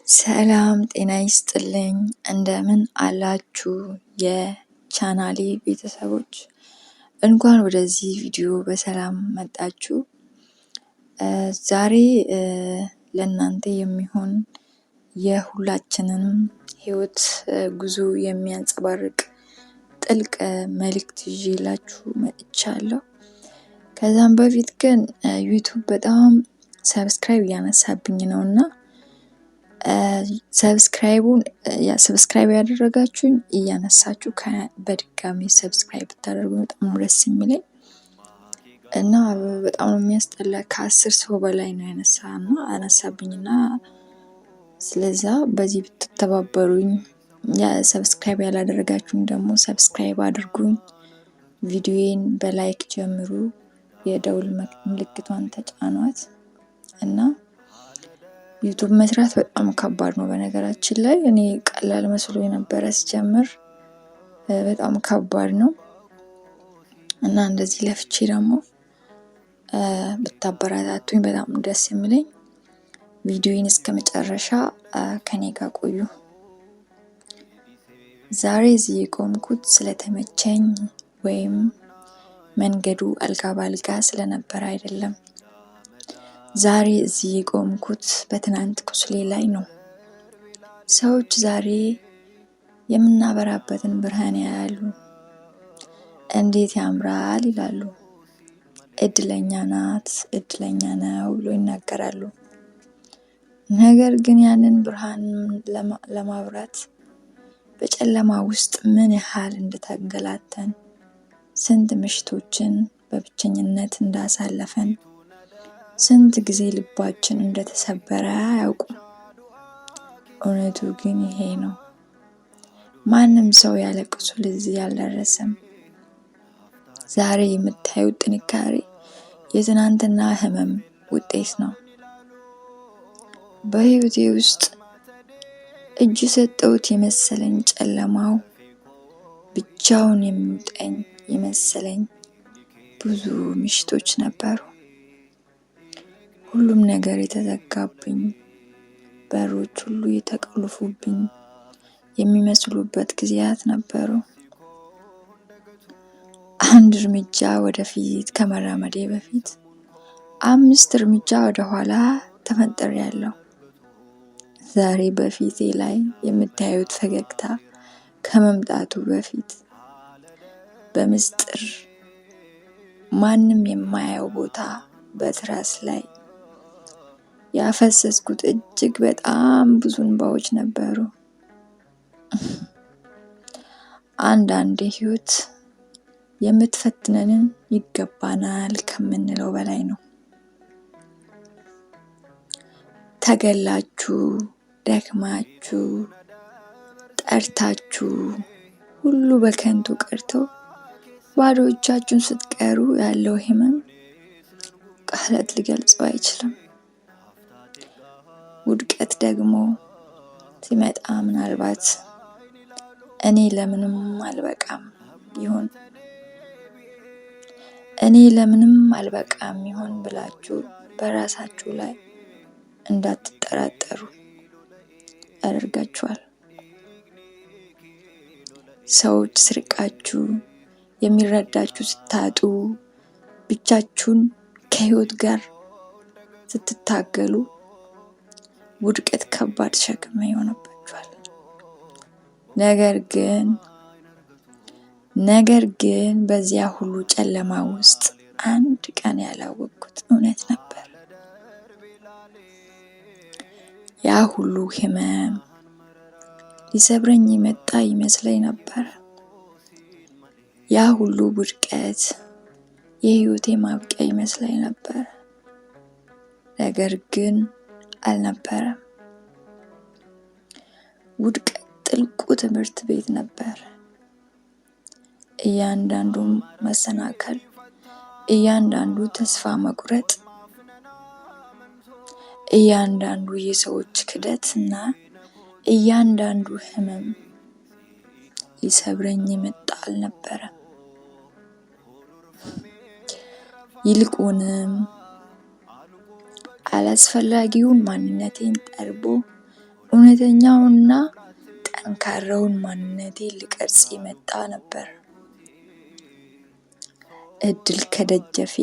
ሰላም ጤና ይስጥልኝ፣ እንደምን አላችሁ የቻናሌ ቤተሰቦች? እንኳን ወደዚህ ቪዲዮ በሰላም መጣችሁ። ዛሬ ለእናንተ የሚሆን የሁላችንንም ሕይወት ጉዞ የሚያንጸባርቅ ጥልቅ መልእክት ይዤላችሁ መጥቻለሁ። ከዛም በፊት ግን YouTube በጣም subscribe እያነሳብኝ ነው፣ እና subscribe ኡን subscribe ያደረጋችሁኝ እያነሳችሁ በድጋሚ subscribe ብታደርጉ በጣም ነው ደስ የሚለኝ። እና በጣም ነው የሚያስጠላ። ከ10 ሰው በላይ ነው ያነሳ እና አነሳብኝና ስለዛ በዚህ ብትተባበሩኝ፣ subscribe ያላደረጋችሁኝ ደግሞ subscribe አድርጉኝ። ቪዲዮዬን በ like ጀምሩ፣ የደውል ምልክቷን ተጫኗት። እና YouTube መስራት በጣም ከባድ ነው። በነገራችን ላይ እኔ ቀላል መስሎ የነበረ ስጀምር በጣም ከባድ ነው። እና እንደዚህ ለፍቼ ደግሞ ብታበረታቱኝ በጣም ደስ የሚለኝ። ቪዲዮዬን እስከ መጨረሻ ከኔ ጋር ቆዩ። ዛሬ እዚህ የቆምኩት ስለተመቸኝ ወይም መንገዱ አልጋ ባልጋ ስለነበረ አይደለም። ዛሬ እዚህ የቆምኩት በትናንት ቁስሌ ላይ ነው። ሰዎች ዛሬ የምናበራበትን ብርሃን ያያሉ። እንዴት ያምራል ይላሉ። እድለኛ ናት፣ እድለኛ ነው ብሎ ይናገራሉ። ነገር ግን ያንን ብርሃን ለማብራት በጨለማ ውስጥ ምን ያህል እንደተንገላተን፣ ስንት ምሽቶችን በብቸኝነት እንዳሳለፈን፣ ስንት ጊዜ ልባችን እንደተሰበረ አያውቁም። እውነቱ ግን ይሄ ነው። ማንም ሰው ያለ ቁስል እዚህ አልደረሰም። ዛሬ የምታዩት ጥንካሬ የትናንትና ህመም ውጤት ነው። በህይወቴ ውስጥ እጅ የሰጠሁት የመሰለኝ ጨለማው ብቻውን የሚውጠኝ የመሰለኝ ብዙ ምሽቶች ነበሩ። ሁሉም ነገር የተዘጋብኝ፣ በሮች ሁሉ የተቆለፉብኝ የሚመስሉበት ጊዜያት ነበሩ። አንድ እርምጃ ወደፊት ከመራመዴ በፊት አምስት እርምጃ ወደኋላ ተፈንጥሬያለሁ። ዛሬ በፊቴ ላይ የምታዩት ፈገግታ ከመምጣቱ በፊት በምስጢር ማንም የማያየው ቦታ በትራስ ላይ ያፈሰስኩት እጅግ በጣም ብዙ እንባዎች ነበሩ። አንዳንዴ ህይወት የምትፈትነንን ይገባናል ከምንለው በላይ ነው። ተገላችሁ፣ ደክማችሁ፣ ጠርታችሁ ሁሉ በከንቱ ቀርቶ ባዶ እጃችሁን ስትቀሩ ያለው ህመም ቃላት ሊገልጸው አይችልም። ውድቀት ደግሞ ሲመጣ ምናልባት እኔ ለምንም አልበቃም ይሆን እኔ ለምንም አልበቃም ይሆን ብላችሁ በራሳችሁ ላይ እንዳትጠራጠሩ ያደርጋችኋል። ሰዎች ስርቃችሁ የሚረዳችሁ ስታጡ፣ ብቻችሁን ከህይወት ጋር ስትታገሉ ውድቀት ከባድ ሸክም ይሆንባችኋል። ነገር ግን ነገር ግን በዚያ ሁሉ ጨለማ ውስጥ አንድ ቀን ያላወቅኩት እውነት ነበር። ያ ሁሉ ህመም ሊሰብረኝ የመጣ ይመስለኝ ነበር። ያ ሁሉ ውድቀት የህይወቴ ማብቂያ ይመስለኝ ነበር። ነገር ግን አልነበረም። ውድቀት ጥልቁ ትምህርት ቤት ነበር። እያንዳንዱ መሰናከል፣ እያንዳንዱ ተስፋ መቁረጥ፣ እያንዳንዱ የሰዎች ክደት እና እያንዳንዱ ህመም ሊሰብረኝ የመጣ አልነበረም። ይልቁንም አላስፈላጊውን ማንነቴን ጠርቦ እውነተኛውንና ጠንካራውን ማንነቴ ሊቀርጽ የመጣ ነበር። እድል ከደጃፌ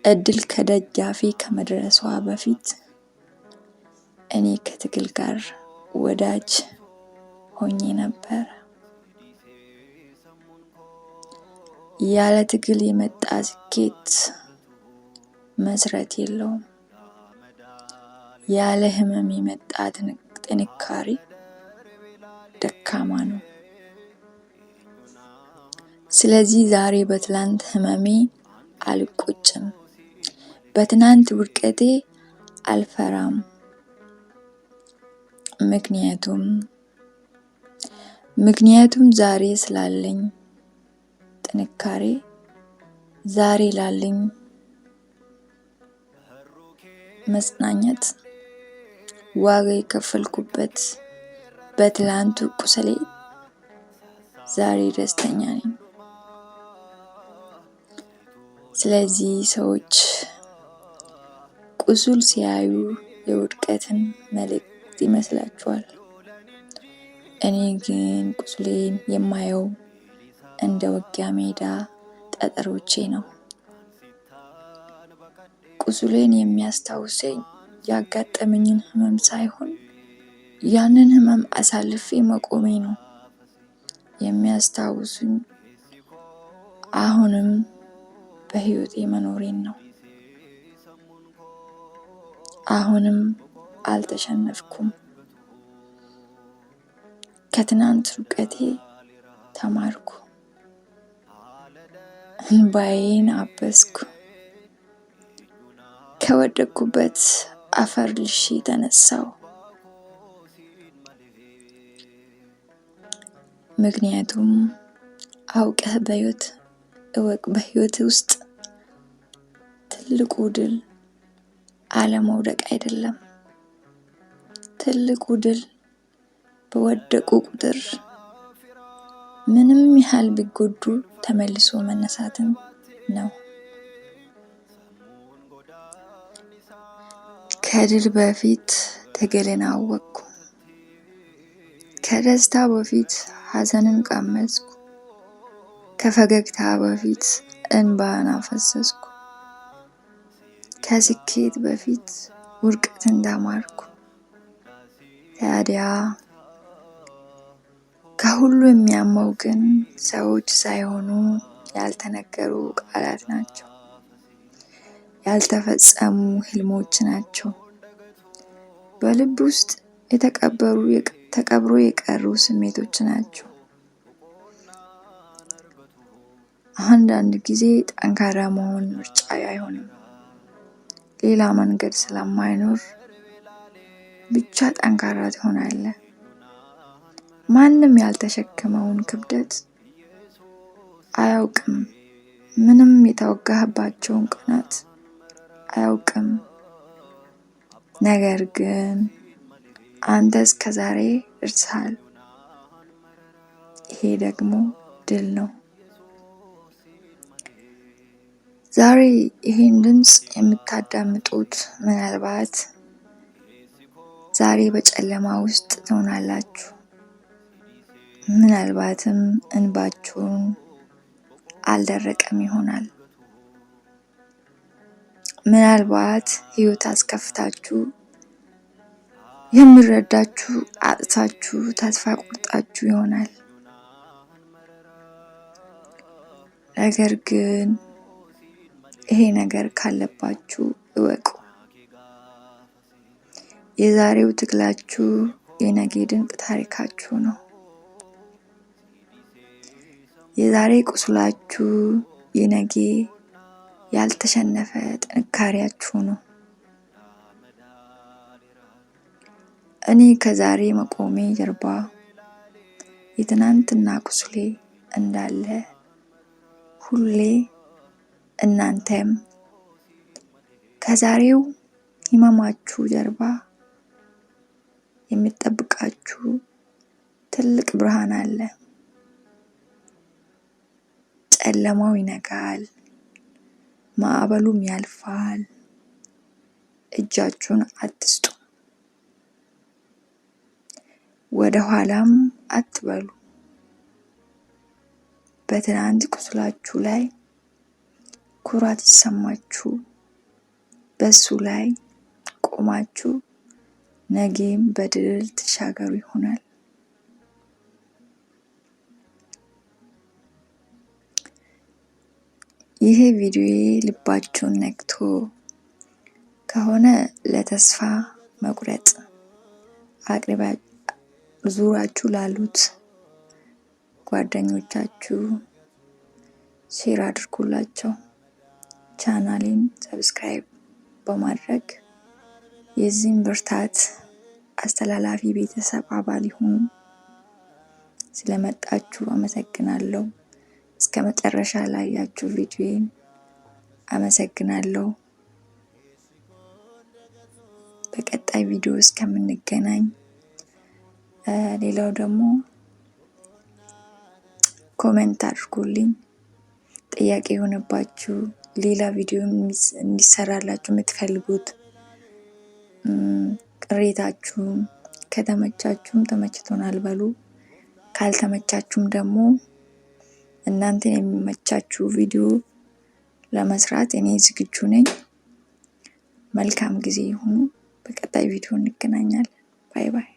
እድል ከደጃፌ ከመድረሷ በፊት እኔ ከትግል ጋር ወዳጅ ሆኜ ነበር። ያለ ትግል የመጣ ስኬት መሰረት የለውም። ያለ ህመም የመጣ ጥንካሬ ደካማ ነው። ስለዚህ ዛሬ በትላንት ህመሜ አልቆጭም፣ በትናንት ውድቀቴ አልፈራም። ምክንያቱም ምክንያቱም ዛሬ ስላለኝ ጥንካሬ፣ ዛሬ ላለኝ መጽናኘት ዋጋ የከፈልኩበት በትላንቱ ቁስሌ ዛሬ ደስተኛ ነኝ። ስለዚህ ሰዎች ቁስል ሲያዩ የውድቀትን መልእክት ይመስላቸዋል። እኔ ግን ቁስሌን የማየው እንደ ውጊያ ሜዳ ጠጠሮቼ ነው። ቁስሌን የሚያስታውሰኝ ያጋጠመኝን ህመም ሳይሆን ያንን ህመም አሳልፌ መቆሜ ነው። የሚያስታውሱኝ አሁንም በህይወቴ መኖሬን ነው። አሁንም አልተሸነፍኩም። ከትናንት ርቀቴ ተማርኩ፣ እንባዬን አበስኩ። ከወደቅኩበት አፈር ልሼ ተነሳው። ምክንያቱም አውቀህ በህይወት እወቅ፣ በህይወት ውስጥ ትልቁ ድል አለመውደቅ አይደለም። ትልቁ ድል በወደቁ ቁጥር ምንም ያህል ቢጎዱ ተመልሶ መነሳትን ነው። ከድል በፊት ትግልን አወቅኩ። ከደስታ በፊት ሐዘንን ቀመስኩ። ከፈገግታ በፊት እንባን አፈሰስኩ። ከስኬት በፊት ውድቀትን ተማርኩ። ታዲያ ከሁሉ የሚያመው ግን ሰዎች ሳይሆኑ ያልተነገሩ ቃላት ናቸው። ያልተፈጸሙ ህልሞች ናቸው። በልብ ውስጥ የተቀበሩ ተቀብሮ የቀሩ ስሜቶች ናቸው። አንዳንድ ጊዜ ጠንካራ መሆን ምርጫ አይሆንም። ሌላ መንገድ ስለማይኖር ብቻ ጠንካራ ትሆናለህ። ማንም ያልተሸከመውን ክብደት አያውቅም። ምንም የተወጋህባቸውን ቀናት አያውቅም። ነገር ግን አንተ እስከ ዛሬ ደርሰሃል። ይሄ ደግሞ ድል ነው። ዛሬ ይሄን ድምፅ የምታዳምጡት ምናልባት ዛሬ በጨለማ ውስጥ ትሆናላችሁ። ምናልባትም እንባችሁን አልደረቀም ይሆናል። ምናልባት ህይወት አስከፍታችሁ የሚረዳችሁ አጥታችሁ ተስፋ ቆርጣችሁ ይሆናል። ነገር ግን ይሄ ነገር ካለባችሁ እወቁ፣ የዛሬው ትግላችሁ የነገ ድንቅ ታሪካችሁ ነው። የዛሬ ቁስላችሁ የነገ ያልተሸነፈ ጥንካሬያችሁ ነው። እኔ ከዛሬ መቆሜ ጀርባ የትናንትና ቁስሌ እንዳለ ሁሌ እናንተም ከዛሬው ህመማችሁ ጀርባ የሚጠብቃችሁ ትልቅ ብርሃን አለ። ጨለማው ይነጋል፣ ማዕበሉም ያልፋል። እጃችሁን አትስጡ። ወደ ኋላም አትበሉ። በትናንት ቁስላችሁ ላይ ኩራት ይሰማችሁ፣ በሱ ላይ ቆማችሁ ነገም በድል ትሻገሩ ይሆናል። ይሄ ቪዲዮ ልባችሁን ነክቶ ከሆነ ለተስፋ መቁረጥ አቅርባ ዙራችሁ ላሉት ጓደኞቻችሁ share አድርጉላቸው። ቻናሌን subscribe በማድረግ የዚህን ብርታት አስተላላፊ ቤተሰብ አባል ይሁኑ። ስለመጣችሁ አመሰግናለሁ። እስከ መጨረሻ ላያችሁ ቪዲዮዬን አመሰግናለሁ። በቀጣይ ቪዲዮ እስከምንገናኝ፣ ሌላው ደግሞ comment አድርጉልኝ። ጥያቄ የሆነባችሁ፣ ሌላ ቪዲዮ እንዲሰራላችሁ የምትፈልጉት፣ ቅሬታችሁም፣ ከተመቻችሁም ተመችቶናል በሉ፣ ካልተመቻችሁም ደግሞ እናንተን የሚመቻችሁ ቪዲዮ ለመስራት እኔ ዝግጁ ነኝ። መልካም ጊዜ ይሁኑ። በቀጣይ ቪዲዮ እንገናኛለን። Bye bye።